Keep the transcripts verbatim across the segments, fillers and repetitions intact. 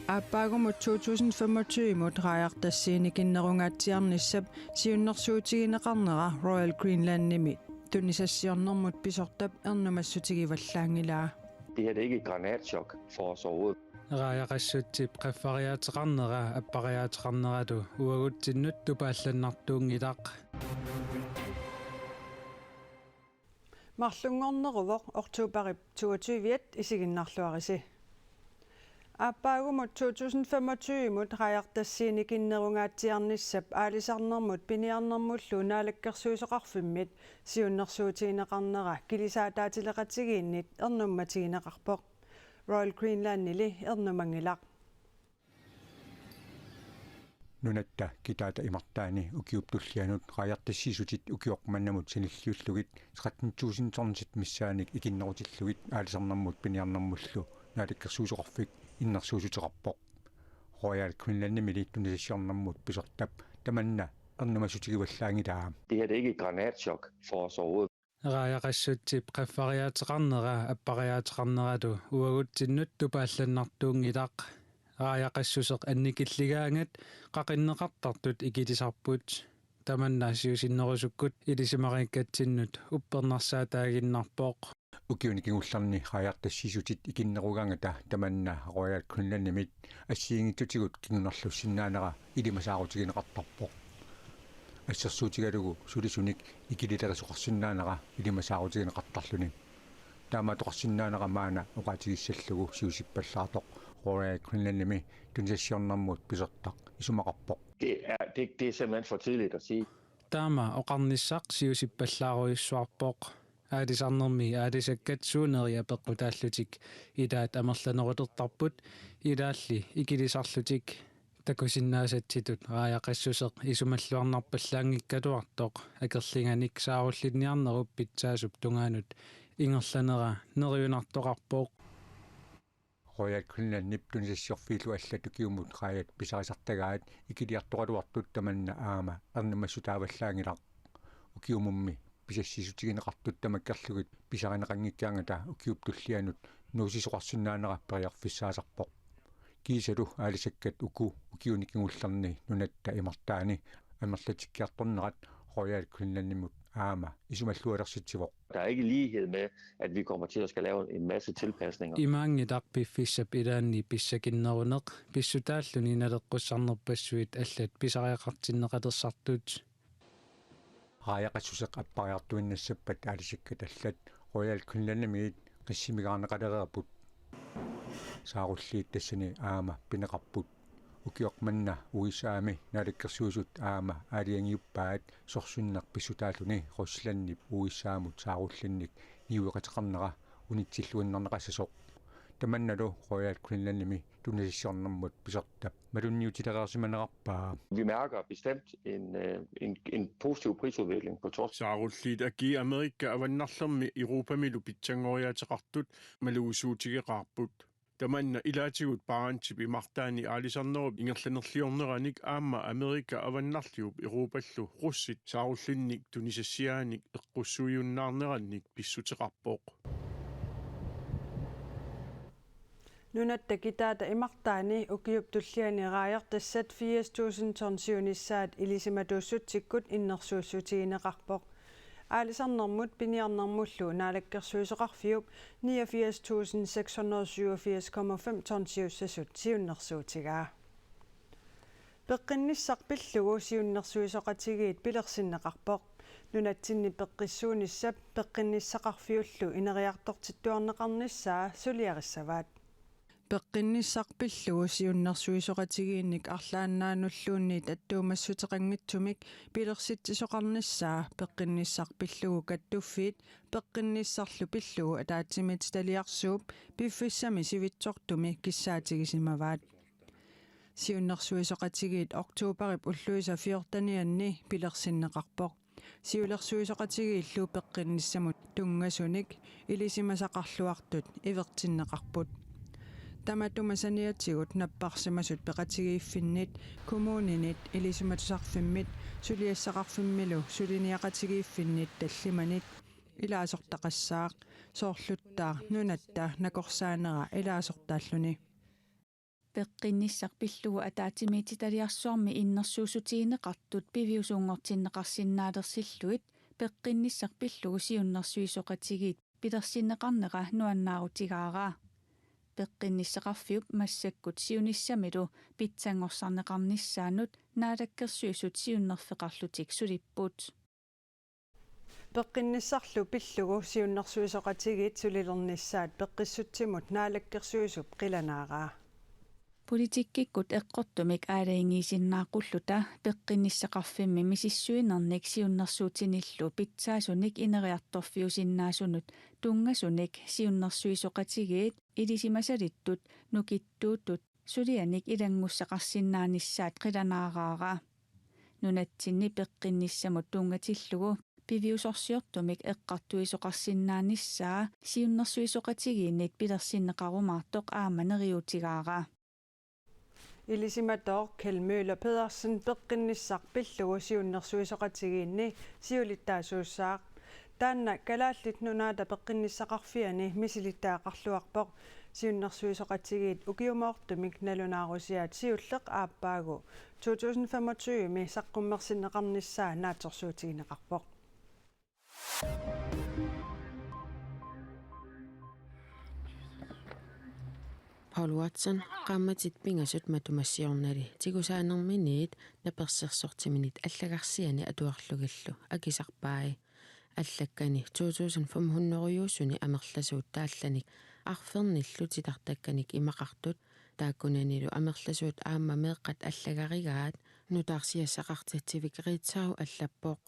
Aappaagumut to tusind femogtyve-mut raajartassiinikinnerungaatsiarnissap siunnersuutigineqarnera Royal Greenlandimi tunisassiornermut pisortap ernumassutigivallaanngilaa. Det her, det er ikke et granatchok for os overhovedet. Raajaqassutsip qaffariaateqarnera appariaateqarnerata uagutsinnut tupaallannartuunngilaq. Marlunngorneruvoq oktobarip toogtyve-at isiginnarluarisi. Aappaagumut to tusind femogtyve-mut raajartassiinikinnerungaatsiarnissap aalisarnermut piniarnermullu naalakkersuisoqarfimmit siunnersuutigineqarnera kilisaataatileqatigiinnit ernummatigineqarpoq. Royal Greenlandili ernumanngilaq. Nunatta kitaata imartaani ukiup tullianut raajartassiissutit ukioq mannamut sanilliullugit tretten tusind tonsit missaannik ikinnerutillugit aalisarnermut piniarnermullu naalakkersuisoqarfik innersuussuteqarpoq. Royal Greenlandimili tunisassiornermut pisortap tamanna ernumassutigivallaanngilaa. Det her, det er ikke et granatchok for os overhovedet. Raajaqassutsip qaffariaateqarnera appariaateqarnerata uagutsinnut tupaallannartuunngilaq. Raajaqassuseq annikilligaangat qaqinneqartartut ikilisarput. Tamanna siusinnerusukkut ilisimariikkatsinnut uppernarsaataaginnarpoq. Ukiuni kingullerni raajartassiissutit ikinnerugaangata tamanna Royal Greenlandimit assigiinngitsutigut kingunerlussinnaanera ilimasaarutigineqartarpoq. Assersuutigalugu sulisunik ikililerisoqarsinnaanera ilimasaarutigineqartarluni. Taamaattoqarsinnaanera maanna oqaatigissallugu siusippallaartoq Royal Greenlandimi tunisassiornermut pisortaq isumaqarpoq. Det er, det, det er simpelthen for tidligt at sige. Taama oqarnissaq siusippallaarujussuarpoq. Aalisarnermi aalisakkat suuneri apeqqutaallutik ilaat amerlanerulertarput ilaalli ikilisarlutik. Takusinnaasatsitut raajaqassuseq isumalluarnarpallaanngikkaluartoq akerlianik saarullinniarnerup pitsaasup tungaanut ingerlanera neriunartoqarpoq. Royal Greenlandip tunisassiorfiillu allat ukiumut raajat pisarisartagaat ikiliartoraluartut tamanna aamma ernumassutaavallaanngilaq. Ukiumummi pisassiissutigineqartut tamakkerlugit pisarineqanngikkaangata ukiup tullianut nuussisoqarsinnaanera periarfissaasarpoq. Kiisalu aalisakkat uku ukiuni kingullerni nunatta imartaani amerlatikkiartornerat Royal Greenlandimut aamma isumallualersitsivoq. Der er ikke lighed med, at vi kommer til at skal lave en masse tilpasninger. Imaanngilaq piffissap ilaanni pissakinneruneq pissutaalluni naleqqussarnerpassuit allat pisariaqartinneqalertartut. Raajaqassuseq appariartuinnassappat aalisakkat allat Royal Greenlandimiit qissimigaarneqalereerput. Saarulliit tassani aamma pineqarput. Ukioq manna U S A-mi naalakkersuisut aamma aalajangiuppaat sorsunneq pissutaalluni Ruslandip U S A-mut saarullinnik niueqateqarnera unitsilluinnarneqassasoq. Tamannalu Royal Greenlandimi tunisassiornermut pisortap malunniutilereersimanerarpaa. Vi mærker bestemt en, øh, en, en positiv prisudvikling på torsk. Saarulliit akii Amerika avannarlermi Europamilu pitsanngoriaateqartut malugissuutigeqaarput. Tamanna ilaatigut Barentip imartaani aalisarnerup ingerlanerliorneranik aamma Amerika avannarliup Europallu russit saarullinnik tunisassiaanik eqqussuiunnaarnerannik pissuteqarpoq. Nunatta kitaata imartaani ukiup tulliani raajartassat firs tusind tonsiunissaat ilisimatuussutsikkut innersuussutigineqarpoq. Aalisarnermut piniarnermullu naalakkersuisoqarfiup niogfirs tusind seks hundrede syvogfirs komma fem tonsiussasut siunnersuutigaa. Peqqinnissaq pillugu siunnersuisoqatigiit pilersinneqarpoq. Nunatsinni peqqissuunissap peqqinnissaqarfiullu ineriartortittuarneqarnissaa suliarissavaat. Peqqinnissaq pillugu siunnersuisoqatigiinnik arlaannaanulluunniit attuumassuteqanngitsumik pilersitsisoqarnissaa peqqinnissaq pillugu kattuffiit peqqinnissarlu pillugu ataatsimiititaliarsuup piffissami sivitsortumi kissaatigisimavaat. Siunnersuisoqatigiit oktobarip ulluisa fjortenianni pilersinneqarpoq. Siulersuisoqatigiillu peqqinnissamut tunngasunik ilisimasaqarluartut ivertinneqarput. Tamatuma saniatigut napparsimasut peqatigiiffinnit, kommuninit, ilisimatusarfimmit, suliassaqarfimmilu suliniaqatigiiffinnit tallimanit ilaasortaqassaaq, soorluttaaq nunatta nakorsaanera ilaasortaalluni. Peqqinnissaq pillugu ataatsimiititaliarsuarmi innersuussutigineqartut piviusunngortinneqarsinnaalersillugit peqqinnissaq pillugu siunnersuisoqatigiit pilersinneqarnera nuannaarutigaara. Peqqinnissaqarfiup massakkut siunissamilu pitsanngorsarneqarnissaanut Naalakkersuisut siunnerfeqarlutik sulipput. Peqqinnissarlu pillugu siunnersuisoqatigiit sulilernissaat peqqissutsimut Naalakkersuisup qilanaaraa. Politikkikkut eqqortumik aalajangiisinnaaqqulluta peqqinnissaqarfimmi misissuinernik siunnersuutinillu pitsaasunik ineriartorfiusinnaasunut tunngasunik siunnersuisoqatigiit ilisimasalittut nukittuutut sulianik ilanngussaqarsinnaanissaat qilanaaraara. Nunatsinni peqqinnissamut tunngatillugu piviusorsiortumik eqqartuisoqarsinnaanissaa siunnersuisoqatigiinnit pilersinneqarumaartoq aamma neriuutigaara. Ilisimatooq Kjeld Møller Pedersen peqqinnissaq pillugu siunnersuisoqatigiinni siulittaasuussaaq. Taanna Kalaallit Nunaata peqqinnissaqarfiani misilittagaqarluarpoq. Siunnersuisoqatigiit ukiumoortumik nalunaarusiaat siulleq aappaagu to tusind femogtyve-mi saqqummersinneqarnissaa naatsorsuutigineqarpoq. Paul Watson, qaammatit pingasut matuma siornali tigusaanerminiit napersersortiminit allagarsiani atuarlugillu akisarpai. Allakkani to tusind fem hundrede-juusuni amerlasuut taallanik arfernillu titartakkanik imaqartut, taakkunanilu amerlasuut aamma meeqqat allagarigaat, nutaarsiassaqartitsivik Ritzau allappoq: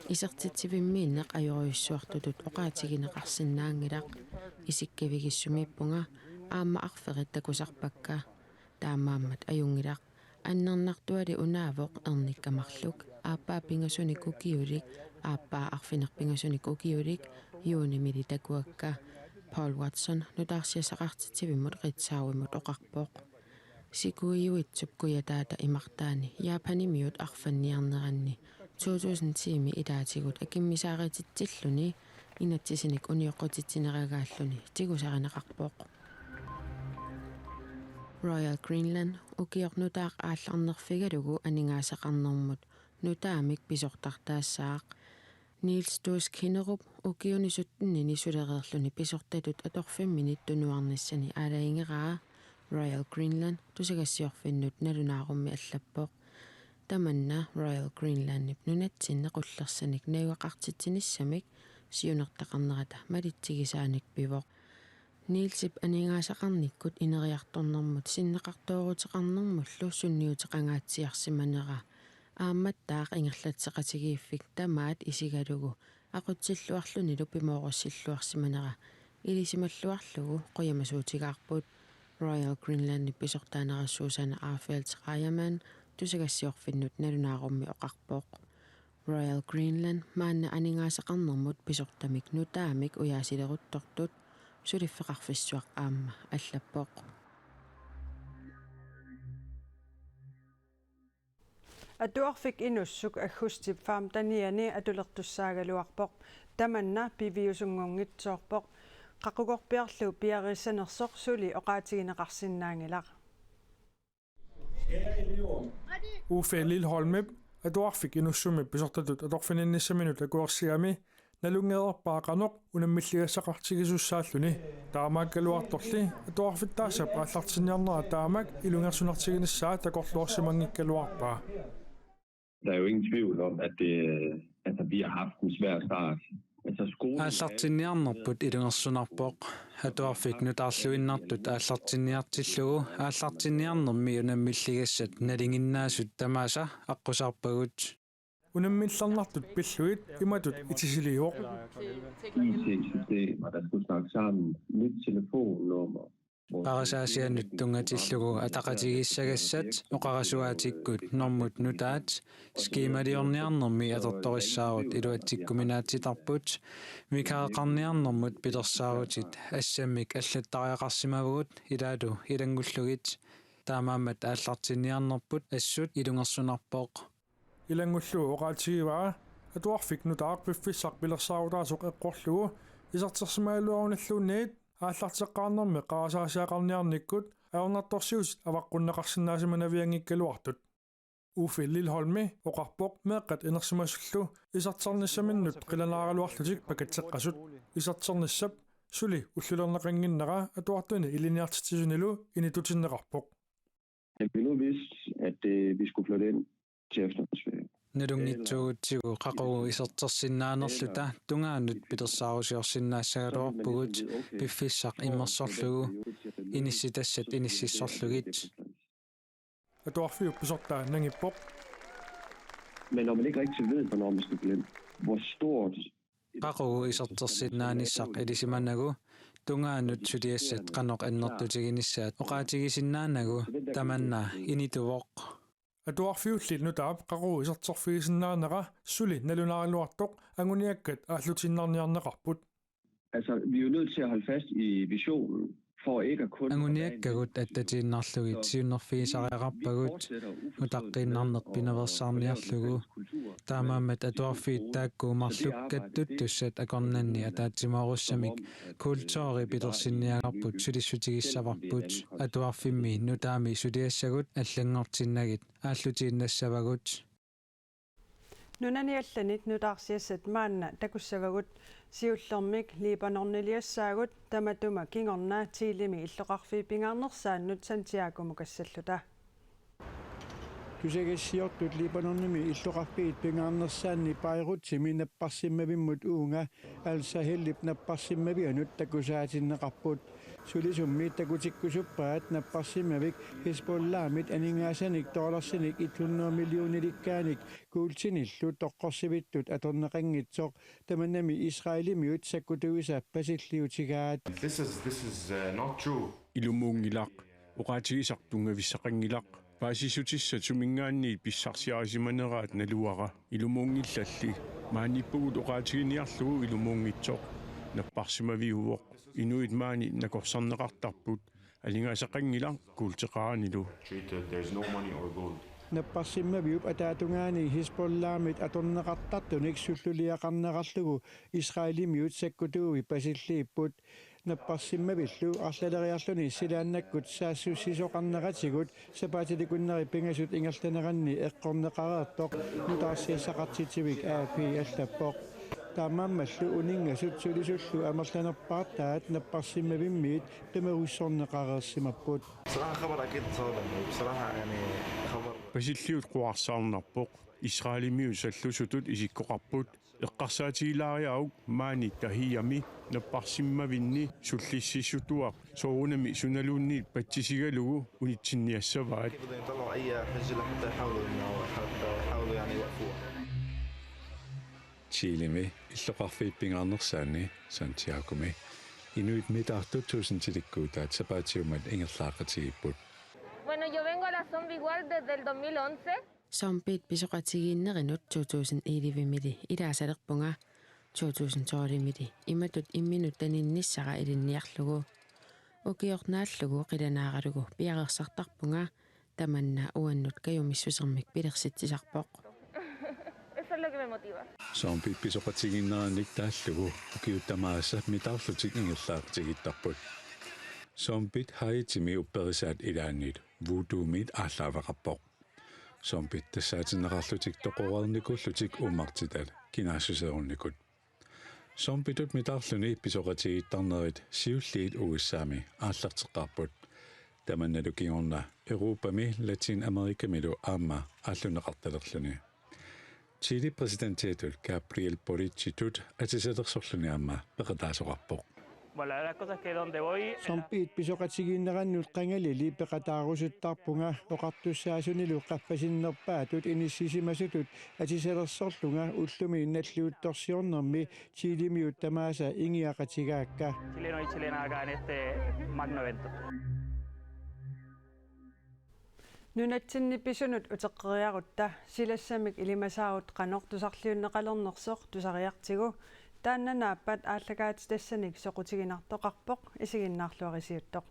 Isertitsivimmiinneq ajorujussuartutut oqaatigineqarsinnaanngilaq. Isikkavigissumiippunga, aamma arferit takusarpakka. Taamaammat ajunngilaq. Annernartuali unaavoq ernikka marluk. Aappaa pingasunik ukiulik, aappaa arfineq-pingasunik ukiulik, juunimili takuakka, Paul Watson nutaarsiassaqartitsivimmut Ritzauimut oqarpoq. Sikuiuitsup kujataata imartaani Japanimiut arfanniarneranni to tusind ti-mi ilaatigut akimmisaarititsilluni inatsisinik unioqqutitsineragaalluni tigusarineqarpoq. Royal Greenland ukioq nutaaq aallarnerfigalugu aningaasaqarnermut nutaamik pisortartaassaaq. Niels Tuusk Hinderup ukiuni syttenini sulereerluni pisortatut atorfimminit tunuarnissani aalajangeraa Royal Greenland tusagassiorfinnut nalunaarummi allappoq. Tamanna Royal Greenlandip nunatsinni qullersanik najugaqartitsinissamik siunertaqarnerata malitsigisaanik pivoq. Nielsip aningaasaqarnikkut ineriartornermut sinneqartooruteqarnermullu sunniuteqangaatsiarsimanera aammattaaq ingerlatseqatigiiffik tamaat isigalugu aqutsilluarlunilu pimoorussilluarsimanera ilisimalluarlugu qujamasuutigaarput, Royal Greenlandip pisortaanerassuusana Arfeldt Reiermann tusagassiorfinnut nalunaarummi oqarpoq. Royal Greenland maanna aningaasaqarnermut pisortamik nutaamik ujaasileruttortut suliffeqarfissuaq aamma allappoq. Atuarfik Inussuk aggustip femtenianni atulertussaagaluarpoq. Tamanna piviusunngunngitsoorpoq. Qaqugorpiarlu piareersanersoq suli oqaatigineqarsinnaanngilaq. Uffe Lilholmip Atuarfik Inussumi pisortatut atorfininnissaminut akuersigami nalunngereerpaa qanoq unammilligassaqartigisussaalluni. Taamaakkaluartorli atuarfittaasap aallartinniarnera taamak ilungersunartiginissaa takorluussimanngikkaluarpaa. Der er jo ingen tvivl om, at det, altså, vi har haft en svær start. Altså, skolen Aallartinniarnerput ilungersunarpoq. Atuarfik nutaarluinnartut aallartinniartillugu aallartinniarnermi unammilligassat nalinginnaasut tamaasa aqqusaarpagut. Unammillernartut pillugit imatut itisiliivoq. I T-systemer, der skulle snakke sammen, nyt telefonnummer. Parisaasianut tunngatillugu ataqatigiissagassat oqarasuaatikkut normut nutaat skemaliorniarnermi atortorissaarut iluatsikkuminaatsitarput, vikaareqarniarnermut pilersaarutit assammik allattariaqarsimavugut ilaalu ilanngullugit. Taamaammat aallartinniarnerput assut ilungersunarpoq. Ilanngullugu oqaatigivaa atuarfik nutaaq piffissaq pilersaarutaasoq eqqorlugu isertersimagaluarunilluunniit aallarteqqaarnermi qarasaasiaqarniarnikkut ajornartorsiutit avaqqunneqarsinnaasimannavianngikkaluartut. Uffe Lilholmi oqarpoq meeqqat inersimasullu isertitsernissaminnut qilanaaraluarlutik pakatseqqasut. Isertitsernissap suli ullulerneqannginnera atuartuni ilinniartitsisunilu inittutinneqarpoq. At vi nu vidste, at øh, vi skulle flytte ind til efterårsferie. Nalunngitsuugutsigu qaqugu isertersinnaanerluta tungaanut pilersaarusiorsinnaassagaluarpugut, piffissaq immersorlugu, inissitassat inississorlugit. Atuarfiup pisortaa nangippoq. Men når man ikke rigtig ved, hvornår man skal flytte ind, hvor stort Qaqugu isertersinnaanissaq ilisimanagu, tungaanut suliassat qanoq annertutiginissaat oqaatigisinnaanagu tamanna inituvoq. Atuarfiulli nutaap qaqugu iserterfigisinnaanera suli nalunaaraluartoq anguniakkat aallutiinnarniarneqarput. Altså, vi er jo nødt til at holde fast i visionen, for ikke at kun... Anguniakkagut attatiinnarlugit siunnerfigisariaqarpagut utaqqiinnarneq pinaveersaarniarlugu. Taamaammat atuarfiit taakku marluk kattuttussat akornanni ataatsimoorussamik kulturi pilersinniagarput sulissutigissavarput. Atuarfimmi nutaami suliassagut allanngortinnagit aallutiinnassavagut. Nunani allanit nutaarsiassat maanna takussavagut, siullermik Libanoniliassaagut, tamatuma kingorna Chilemi illoqarfiit pingaarnersaannut Santiagomukassalluta. Tusagassiortut Libanonimi illoqarfiit pingaarnersaanni Beirutimi napparsimmavimmut uunga Al-Sahelip napparsimmavianut takusaatinneqarput. Sulisummi takutikkusuppaat napparsimmavik Hizbollahmit aningaasanik dollarsinik hundrede millionilikkaannik kuultinillu toqqorsivittut atorneqanngitsoq, tamannami Israelimiut sakkutuisa pasilliutigaat. This is this is uh, not true. Ilumuunngilaq, oqaatigisaq tunngavissaqanngilaq. Paasissutissat suminngaanniit pissarsiarisimaneraat naluara. Ilumuunngillalli. Maaniippugut oqaatiginiarlugu ilumuunngitsoq. Napparsimmaviuvoq. Inuit maani nakorsarneqartarput. Aningaasaqanngilaq kuulteqaranilu. Treated. There's no money or gold. Napparsimmaviup ataatungaani Hizbollahmit atorneqartartunik sulluliaqarnerarlugu Israelimiut sakkutuui pasilliipput. Napparsimmavillu arlaleriarluni silaannakkut saassussisoqarneratigut sapaatip akunneri pingasut ingerlaneranni eqqorneqareertoq nutaarsiassaqartitsivik A P allappoq. Taamaammallu uninngasut sulisullu amerlanerpaartaat napparsimmavimmiit qimerussorneqareersimapput. بصراحة خبر أكيد صادم، وبصراحة يعني خبر Pasilliut quarsarnarpoq. Israelimiut sallusutut isikkoqarput. Eqqarsaatigilaariaruk maani Tahiyyami napparsimmavinni sullississutuaq soorunami sunaluunniit patsisigalugu unitsinniassavaat. كيف بدهم يطلعوا أي حجة لحتى يحاولوا إنه حتى يحاولوا يعني يوقفوها. Chilemi illoqarfiit pingaarnersaanni Santiagomi inuit mitaartut tuusintilikkuutaat sapaatiummat ingerlaaqatigiipput. Bueno, yo vengo a la Zombie Walk desde el dos mil once. Zombiet pisoqatigiinnerinut to tusind elleve-mili ilaasalerpunga, to tusind tolv-mili imatut imminut taninnissara ilinniarlugu. Ukioq naallugu qilanaaralugu piareersartarpunga, tamanna uannut kajumissusermik pilersitsisarpoq. Eso es lo que me motiva. Zombiet pisoqatigiinnerannik taallugu ukiut tamaasa mitaarlutik ingerlaaqatigiittarput. Zombiet Haitimi upperisaat ilaannit voodoomiit aallaaveqarpoq. Zombiet tassaatinneqarlutik toqoreernikuullutik uummartitat kinaassuseerunnikut. Zombietut mitaarluni pisoqatigiittarnerit siulliit U S A-mi aallarteqqaarput. Tamannalu kingorna Europami Latinamerikamilu aamma aallunneqartalerluni. Chile præsidentiatut Gabriel Boric-itut atisalersorluni aamma peqataasoqarpoq. Bueno, la verdad, cosas que donde voy... Zombiet pisoqatigiinnerannut qangalili peqataarusuttarpunga, oqartussaasunilu qaffasinnerpaatut inissisimasutut atisalersorlunga ullumi nalliuttorsiornermi Chilemiut tamaasa ingiaqatigaakka. Chileno y chilena acá en este magno evento. Nunatsinni pisunut uteqqeriarutta silassamik ilimasaarut qanoq tusarliunneqalernersoq tusariartigu, taanna naappat aallakaatitassanik soqutiginartoqarpoq, isiginnaarluarisiuttoq.